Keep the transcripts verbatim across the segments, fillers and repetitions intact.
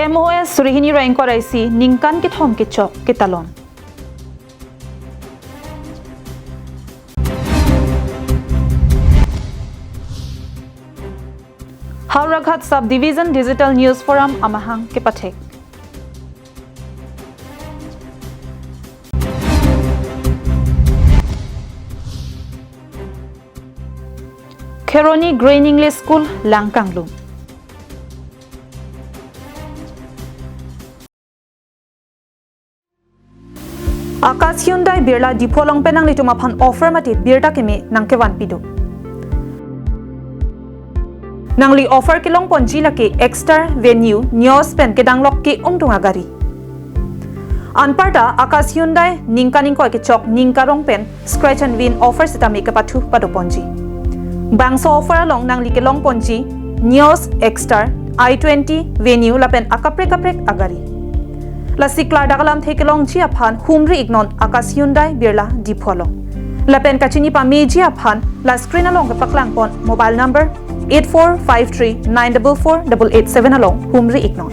M O S suri hini ra ingkoi ra isi ningkan kethom kechok ketalon. Howraghat Sub Division Digital News Forum amahang kepathek. Kheroni Grain English School Langkanglum. Akash Hyundai Birla Diphu along pen nanglitum aphan offer mate birta keme nangkevanpi do. Nangli offer kelongponji lake Exter, Venue, Nios pen kedanglok ke-ongdung agari. Anparta Akash Hyundai ningkan ingkoi kechok ning karong pen scratch and win offer sitame kepathu padoponji. Bangso offer along nangli kelongponji Nios, Exter, i twenty, Venue lapen akaprek kaprek agari. Lasi klardak alamthe kelongji aphan humri iknon Akash Hyundai Birla Diphu along. Lapen kachini pameji aphan la screen along kepaklangpon mobile number eight four five three nine double four double eight seven along humri iknon.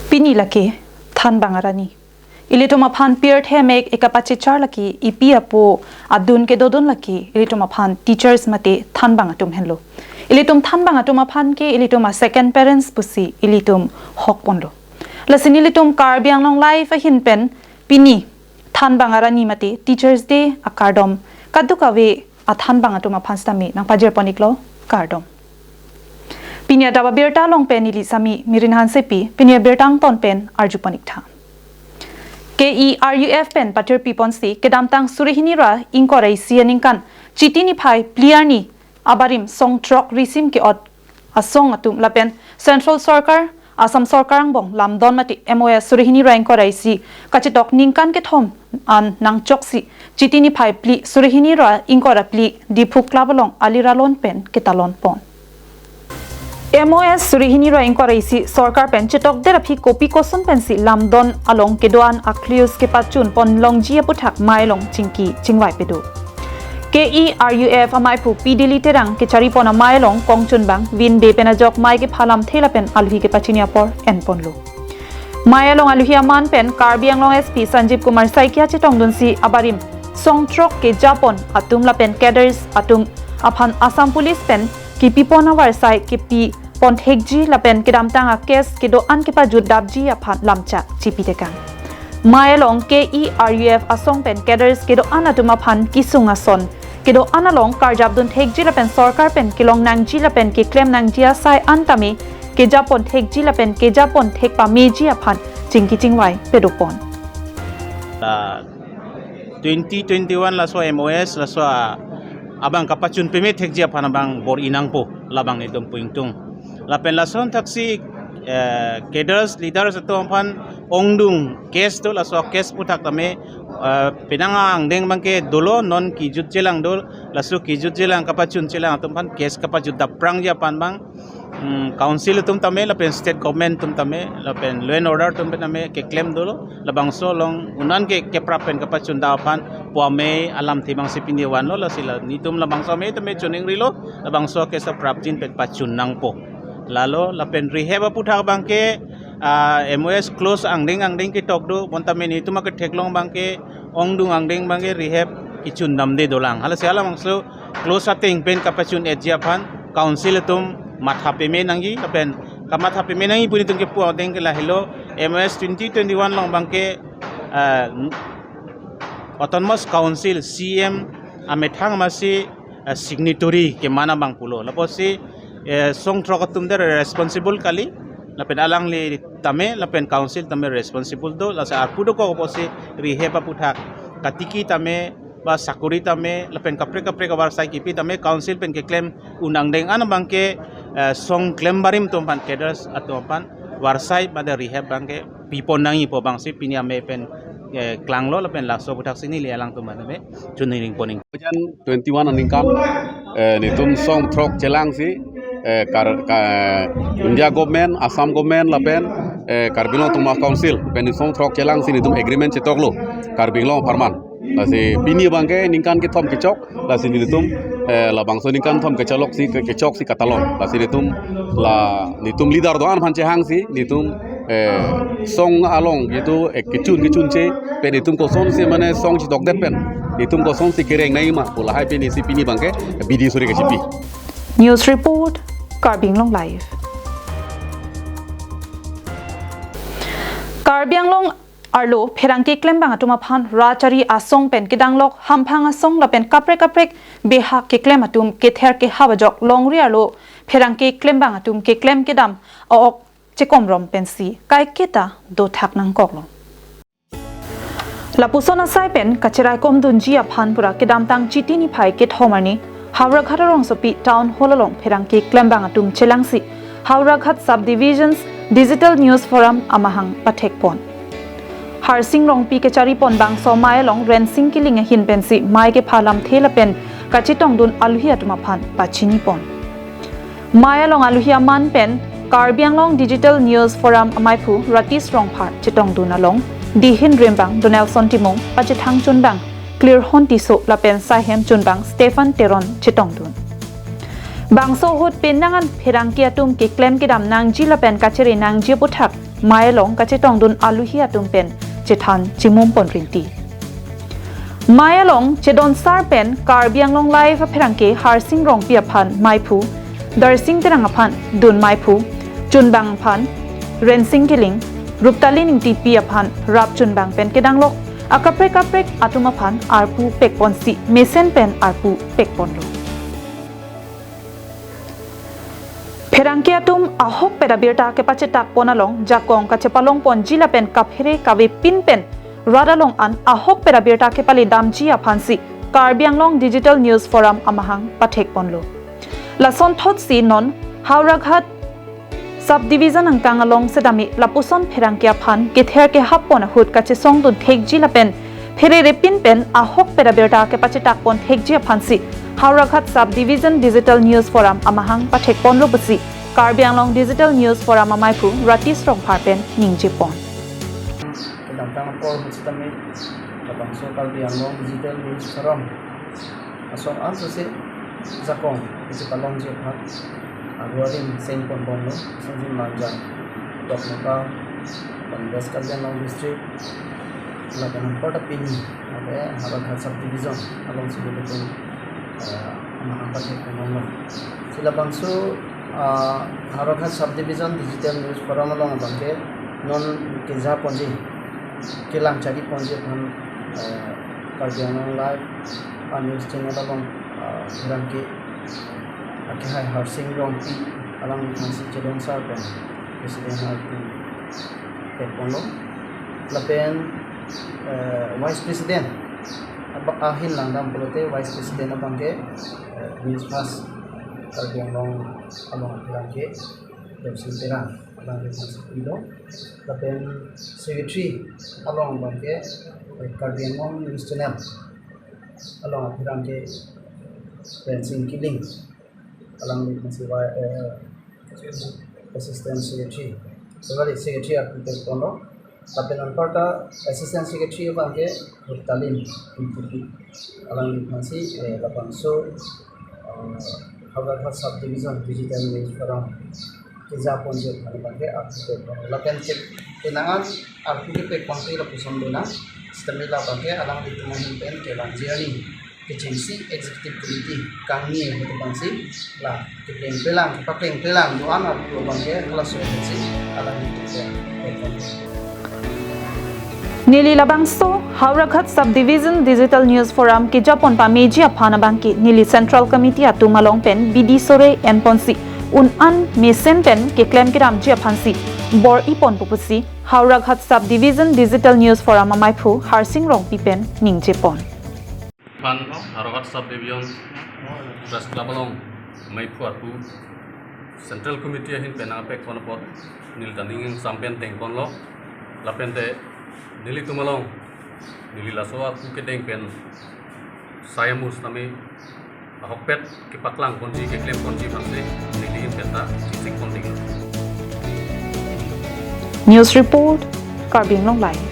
Pini lake thanbang arani. Ilitum aphan pirthe mek ekapachechar lake ipi apo adun kedodun lake ilitum aphan teachers mate thanbang atum henlo. Ilitum thanbang atum aphan ke ilitum a second parents pusi ilitum hokponlo. Lasi nelitum Karbi Anglong Live ahin pen pini thanbang arani mate Teachers Day akardom kadokave athanbang atum aphan sitame nangpajirpon iklo, kardom. Pini adap abirta along pen neli Sami Mirin Hansepi, pini abirta angton pen arjupon iktha. K E R U F pen pathirpiponsi kedamtang suri hini ra ingkoi ra isi aningkan Chiti niphai phli arni abarim song throk risim ke-ot asong atum lapen Central Sorkar, Assam Sorkar angbong lamdon mate M O S suri hini ra ingkoi ra isi kachetok ningkan kethom an nangchoksi Chiti niphai phli suri hini ra ingkoi ra phli Diphu Club along aliralon pen ketalonpon. M O S suri hini ra ingkoi ra isi sorkar pen chetokdet aphi kopi koson pensi lamdon along kedo-an a-clues kepachunpon longji aputhak mei along chingki chingvai pado. K E R U F amaiphu P Dilli Terang kecharipon amei along kongchunbang vin be pen ajok mei kepha lamthe lapen alohi kepachini apor enponlo. Mei along alohi aman pen Karbi Anglong S P Sanjeev Kumar Saikia chetongdunsi abarim song throk kejapon atum lapen cadres atum aphan Assam Police pen kepipon avarsai kepipon thekji lapen kedamtang a-case kedo-an kepajut dapji aphan lamchak chipitekang. Mei along K E R U F asong pen cadres kedo-an atum aphan kesung ason kedo-an along karjapdun thekji lapen sorkar pen kelong nangji lapen keklem nangji asai an tame kejapon thekji lapen kejapon thek pameji aphan chingki chingvai padopon. Ah, twenty twenty-one laso M O S laso a-, abang kapachun peme thekji aphan abang bor-i nangpo labang nelitum pu ingtung. Lapen lason thaksi, eh, cadres, leaders atum aphan ongdung case do, laso case aputhak tame, eh, penang angdeng abangke dolo, non kejut chelang do, laso kejut chelang kapachun chelang atum aphan case kapajut dapprangji aphan abang, mm, council atum tame, lapen state government atum tame, lapen law and order atum tame keklem dolo, labangso along un-an ke keprap pen kapachun dam aphan pu amei alamthe abangsi pini vanlo, lasi la nelitum labangso amei tame chuning rilo, labangso ke sa prapjin pen pachun nangpo. Lalo lapen rehab aputhak abangke, ah, M O S close angdeng angdeng ketok do, bonta nelitum aketheklong abangke ongdung angdeng abangke rehab kechun damde dolang. Halasi halabangso close ateng pen kapachun-etji aphan council atum matha peme nangji, lapen kamatha peme nangji pu nelitum kepu ateng ke lahelo, M O S twenty twenty-one along abangke, ah, Autonomous Council C M amethang amatsi, eh, signatory keman abang pulo. Lapusi, eh, song throk atum ta responsible kali. Lapen alangli tame, lapen council tame responsible do. Lasi arpu dokok pusi rehab aputhak katiki tame, ba sakori tame, lapen kaprek kaprek avarsai kipi tame, council pen keklem un angdeng an abangke, eh, song klem barim atum aphan, cadres atum aphan varsai mate rehab abangke pipon nangji pu abangsi pini amei pen, eh, klanglo lapen laso aputhak si neli alangtum aphan tame chuning ringpon ing. Twenty-one aningkan, eh, nelitum song throk chelangsi, eh, kar-, ka-, India government, Assam government lapen, eh, Karbi Anglong Autonomous Council pen song throk chelangsi nelitum agreement chetoklo Karbi Anglong apharman. Lasi pini abangke ningkan kethom kechok, lasi nelitum, eh, labangso ningkan thom kechalok si, ke-, kechok si katalon. Lasi nelitum, la nelitum leader do-an aphan chehang si, nelitum, eh, song along jitu, eh, kechun kechunche, pen nelitum kosonsi mane song chitokdet pen, nelitum kosonsi kereng nangji ma pu lahai pen isi pini abangke bidi sore kachipi. News report, Karbi Anglong Live. Karbi Anglong arlo pherangke klembang atum aphan rat chari asong pen kedanglok hamphang asong lapen kaprek kaprek behak keklem atum kether kehap ajok longri arlo pherangke klembang atum keklem kedam a-ok chekomrom pensi kaiketa dothak nangkoklo. Lapuson asai pen kacheraikomdunji aphan pura kedamtang Chiti niphai kethom arni Howraghat arongsopi Town Hall along pherangke klembang atum chelangsi Howraghat Subdivision's Digital News Forum amahang pathekpon. Harsing Rongpi kecharipon bangso amei along Rensing Killing ahin pensi amei kepha lamthe lapen kachetongdun aluhi atum aphan pachinipon. Amei along aluhi aman pen Karbi Anglong Digital News Forum amaiphu Ratish Rongphar chetongdun along dihin rimbang Donaldson Timung, pachethang chunbang Klirhon Tisso lapen saihem chunbang Stephen Teron chetongdun. Bangso ahut penang an pherangke atum keklem kedam nangji lapen kachere nangji aputhak amei along kachetongdun aluhi atum pen chethan chimum pon rinti. Amei along chedonsar pen Karbi Anglong Live apherangke Harsing Rongpi aphan meiphu, Darsing Terang aphan dun meiphu, chunbang aphan Rensing Killing, Ruptali Ningtipi aphan rap chunbang pen kedanglok akaprek kaprek atum aphan arpu pekponsi mesen pen arpu pekponlo. Pherangke atum ahokpet abirta kepachetakpon along jakong kachepalongponji lapen kaphere kavepin pen rat along an ahokpet abirta kepaledamji aphansi Karbi Anglong Digital News Forum amahang pathekponlo. Lasonthotsi non Howraghat Subdivision angkang along sedami lapuson pherangke aphan kether kehappon ahut kachesongdun thekji lapen phererepin pen ahokpet abirta kepachetakpon thekji aphansi Howraghat Subdivision Digital News Forum amahang pathekponlo pusi Karbi Anglong Digital News Forum ameiphu Ratish Rongphar pen ningjepon. Kedamtang apor ahut setame labangso Karbi Anglong Digital News Forum asong ansose jakong kachepalongji aphan aguarin sengponbomlo, sengji manjang Dokmoka, West Karbi Anglong District, lapen anparta pini ake Howraghat Subdivision alongsi nelitum, eh, amahang pathekponbomlo. Si labangso, ah, Howraghat Subdivision Digital News Forum along abangke non kejaponji, kelang chariponji aphan, eh, Karbi Anglong Live a-news channel along, ah, pherangke akehai Harsing Rongpi alangliphansi chedonsar pen President arpu pekponlo. Lapen, eh, Vice President aba-, ahin langdam pulote Vice President abangke, eh, News Fast Karbi Anglong along pherangke Darsing Terang alangliphansi pilo. Lapen Secretary along abangke, eh, Karbi Anglong News Channel along pherangke Rensing Killing alangliphansi, eh, Assistant Secretary, sorry, Secretary arpu pekponlo. Lapen anparta Assistant Secretary abangke Ruptali Ningtipi alangliphansi, eh, labangso, eh, Howraghat Subdivision Digital News Forum kejaponji aphan abangke arpu pekponlo. Lapen ke penang an arpu kepekponji lapuson dona, setame labangke alanglitum ahin pen kevangji arni kechengsi Executive Committee kangni ahut abangsi la keplengplelang, kepaplengplelang do-an arpu abangke kelasoi ahutsi alanglitum pen pekpon. Neli labangso Howraghat Subdivision Digital News Forum kejapon pameji aphan abangke neli Central Committee atum along pen bidi sore enponsi un-an mesen pen keklem kedamji aphansi bor-iponpo pusi Howraghat Subdivision Digital News Forum ameiphu Harsing Rongpi pen ningjepon. Phan Howraghat Subdivision Press Club along meiphu arpu Central Committee ahin pen nangpekpon apot neli ta ning ingsampen thengponlo, lapente nelitum along neli laso arpu kedeng pen sai amus tame ahokpet kepaklangponji, keklemponji aphansi neli ahin pen ta chisikpon ding. News report, Karbi Anglong Live.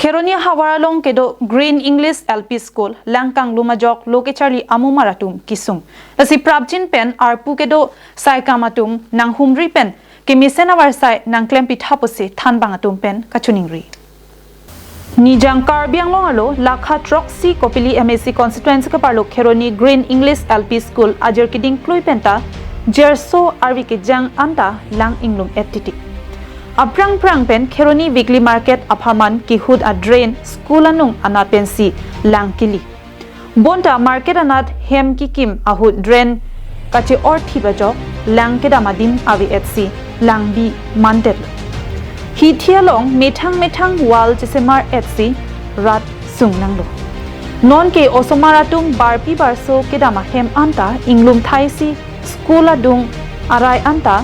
Kheroni havar along kedo Green English L P School, lang kanglum ajok lo kecharli amumar atum kesung. Lasi prapjin pen arpu kedo saikam atum nanghumri pen kemesen avarsai nangklem pitha pusi thanbang atum pen kachiningri. Nijang Karbi Anglong arlo lakha throksi Kopili M A C constituency keparlo Kheroni Green English L P School ajir keding klui penta jerso arvi kejang anta lang inglum et titik. Aphrang phrang pen Kheroni weekly market apharman kehut a drain school anung anat pensi lang kili. Bonta market anat hem kekim ahut drain kache-orthip ajok lang kedam adim ave etsi langbi mandet. Hithi along methang methang wall chesemar etsi rat sung nanglo. Non ke osomar atum barpi barso kedam ahem anta inglum thaisi school adung arai anta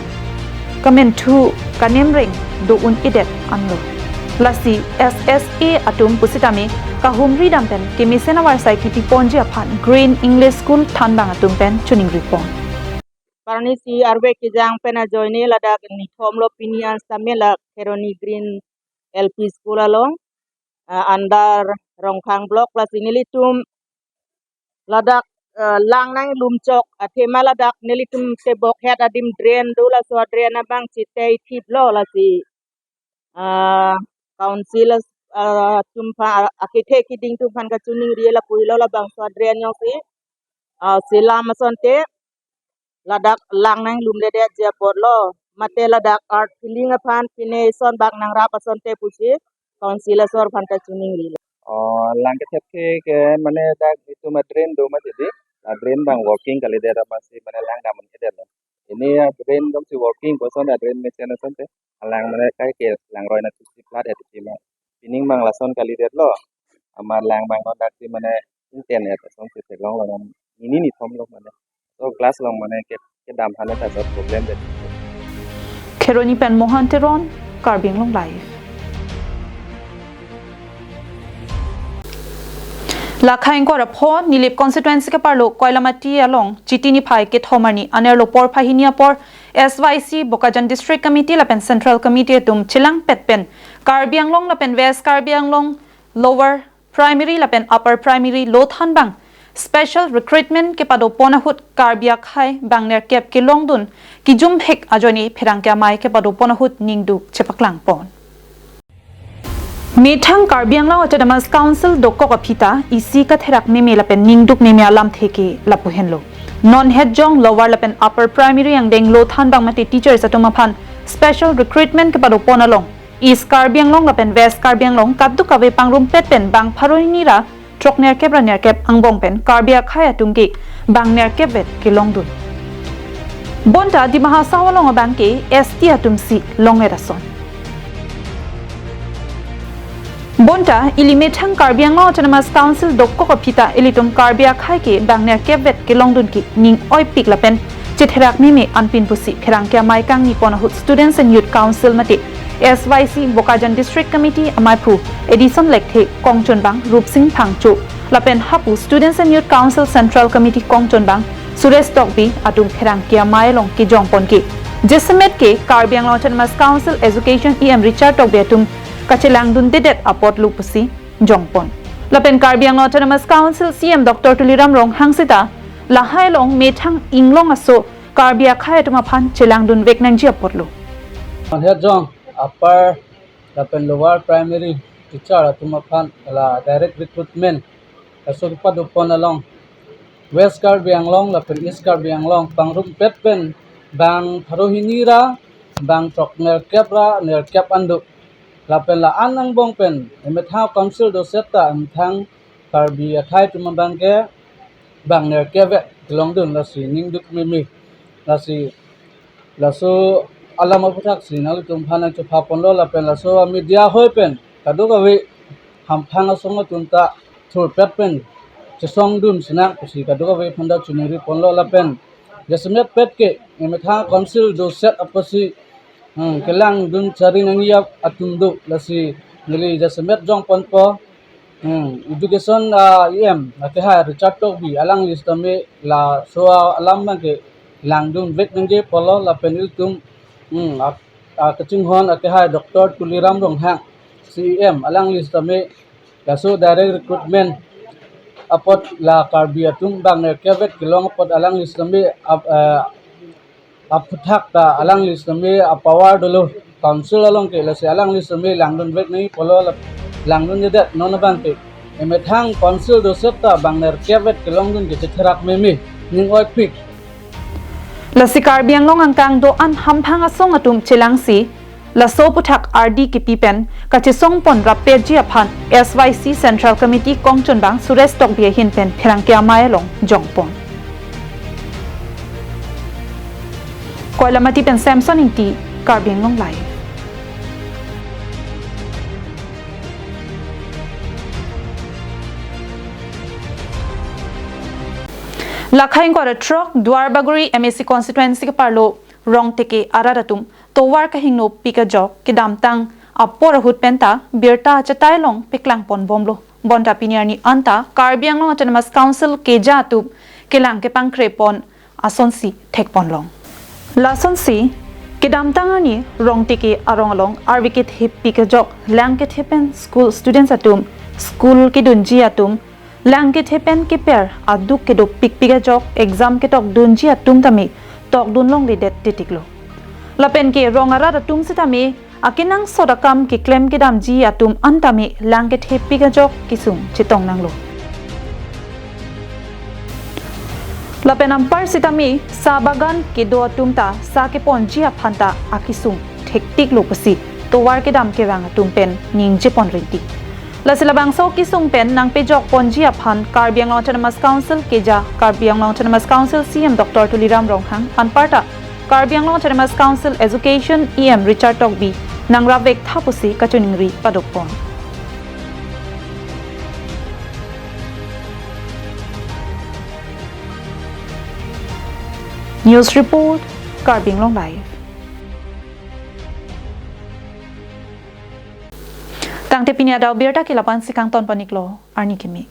kamenthu kanemreng do un-edet anlo. Lasi S S A atum pusitame kahumri dam pen kemesen avarsai kipi ponji aphan Green English School thanbang atum pen chiningripon. Parni si arve kejang pen ajoine ladak nithom lo pini an sitame la Kheroni Green L P School along, ah, under Rongkhang block, lasi nelitum ladak, eh, lang nanglum chok athema ladak nelitum tebok het adim drain do, laso drain abang chitei thip lo, lasi, ah, council, ah, atum aphan, akethe keding atum aphan kachiningri lapu helo, labangso drain jongsi, ah, selam asonte ladak lang nanglumledet ji apotlo, mate ladak earth filling aphan pine son bak nangrap asonte pusi council asor aphan ta chiningri. Oh, lang kethepthe ke mane dak itum a drain do mati di. A drain abang working kalidet amatsi mane lang dam un-edet lo. Ini a drain jongsi working koson a drain mesen asonte, a lang mane kaike langroi na tusi plat et ti ma. Pining abang lason kalidet lo. Amat lang abang non dak si mane inten et asonsi theklong lo non. Ini nithom lo mane. So class along mane ke kedam hane ta sot problem det. Kheroni pen Mohan Teron, Karbi Anglong Live. Lakha ingkoi ra pho Nilip constituency keparlo Koilamati along Chiti niphai kethom arni anerlo porphai hini apor S Y C Bokajan District Committee lapen Central Committee atum chelangpet pen Karbi Anglong lapen West Karbi Anglong Lower Primary lapen Upper Primary lo thanbang special recruitment kepadopon ahut Karbi akhei bang nerkep kelongdun kijumhek ajoine pherangke amei kepadopon ahut ningduk chepaklangpon. Methang Karbi Anglong Autonomous Council dokok aphi ta isi katherak meme lapen ningduk meme alamthe ke lapu henlo. Non hetjong Lower lapen Upper Primary angdeng lo thanbang mate teachers atum aphan special recruitment kepadopon along East Karbi Anglong lapen West Karbi Anglong kadokave pangrumpet pen bang pharo hini ra throk nerkep ra nerkep angbong pen Karbi akhei atum ke bang nerkep vet kelongdun. Bonta Dima Hasao along abang ke S T atum si long-et ason. Bonta ili methang Karbi Anglong Autonomous Council dokok aphi ta ilitum Karbi akhei ke bang nerkep vet kelongdun ke ning oipik lapen chetherak meme anpin pusi pherangke amei kangnipon ahut Students and Youth Council mate S Y C Bokajan District Committee ameiphu Edison Lekthe kongchonbang Rupsing Phangcho lapen hapu Students and Youth Council Central Committee kongchonbang Suresh Tokbi atum pherangke amei along kejongpon ke jasemet ke Karbi Anglong Autonomous Council Education E M Richard Tokbi atum kachelangdundedet apotlo pusi jongpon. Lapen Karbi Anglong Autonomous Council C E M Doctor Tuliram Ronghang seta lahai along methang inglong aso Karbi akhei atum aphan chelangdunvek nangji apotlo. Hetjong upper lapen lower primary teacher atum aphan la direct recruitment kaso kepadopon along West Karbi Anglong lapen East Karbi Anglong pangrumpet pen bang pharo hini ra bang throk nerkep ra nerkep an do. Lapen la-an angbong pen emethang council doset ta emethang Karbi akhei atum abang ke bang nerkep vet kelongdun, lasi ningduk meme. Lasi laso alam aputhak si nanglitum aphan nangchephaponlo lapen laso media hoi pen kadokave hamphang asong atum ta thurpet pen chesongdun sinang pusi kadokave aphan ta chiningriponlo lapen jasemetpet ke emethang council doset apotsi, hmm, kelangdun chari nangji atum do, lasi neli jasemet jongponpo. Hmm, education, ah, E M akehai Richard Tokbi alangli sitame laso alam abang ke langdunvek nangji apotlo lapen ilitum, hmm, ak-, ah, kachinghon akehai Doctor Tuliram Ronghang C E M alangli sitame laso direct recruitment apot la Karbi atum bang nerkep-et kelong apot alangli sitame ap-, eh, aphuthak ta alangli sitame apower dolo council along ke, lasi alangli sitame langdun vek nangji pulo la langdunjedet non abang ke. Emethang council doset ta bang nerkep-et kelongdun ke chetherak meme, ning oipik. Lasi Karbi Anglong angkang do-an hamphang asong atum chelangsi laso aphuthak ardi kipi pen kachesongpon rapetji aphan S Y C Central Committee kongchunbang Suresh Tokbi ahin pen pherangke amei along jongpon. Koilamati pen Samson Ingti, Karbi Anglong Live. Lakha ingkoi ra throk Duarbagori M A C constituency keparlo Rongteke arat atum tovar kahingno pik ajok kedamtang apor ahut penta birta achetai along peklangpon bomlo. Bonta pini arni anta Karbi Anglong Autonomous Council keja atum kelang kepangkrepon asonsi thekponlong. Lasonsi kedamtang arni Rongteke arong along arve kethe pik ajok lang kethe pen school students atum school kedunji atum lang kethe pen keper aduk kedo pikpik ajok exam ketokdunji atum tame tokdun longledet titiklo. Lapen ke rong arat atum sitame akenangsot akam keklem kedamji atum an tame lang kethe pik ajok kesung chetong nanglo. Lapen anpar sitame sa bagan kedo atum ta sa keponji aphan ta akesung thektiklo pusi tovar kedam kerang atum pen ningjepon rinti. Lasi labangso kesung pen nangpejokponji aphan Karbi Anglong Autonomous Council keja, Karbi Anglong Autonomous Council C E M Doctor Tuliram Ronghang, anparta Karbi Anglong Autonomous Council Education E M Richard Tokbi nangrap vek tha pusi kachiningri padopon. News report, Karbi Anglong Live. Tangte pini adap abirta ke lapu-ansi kangton paniklo, arni kimi.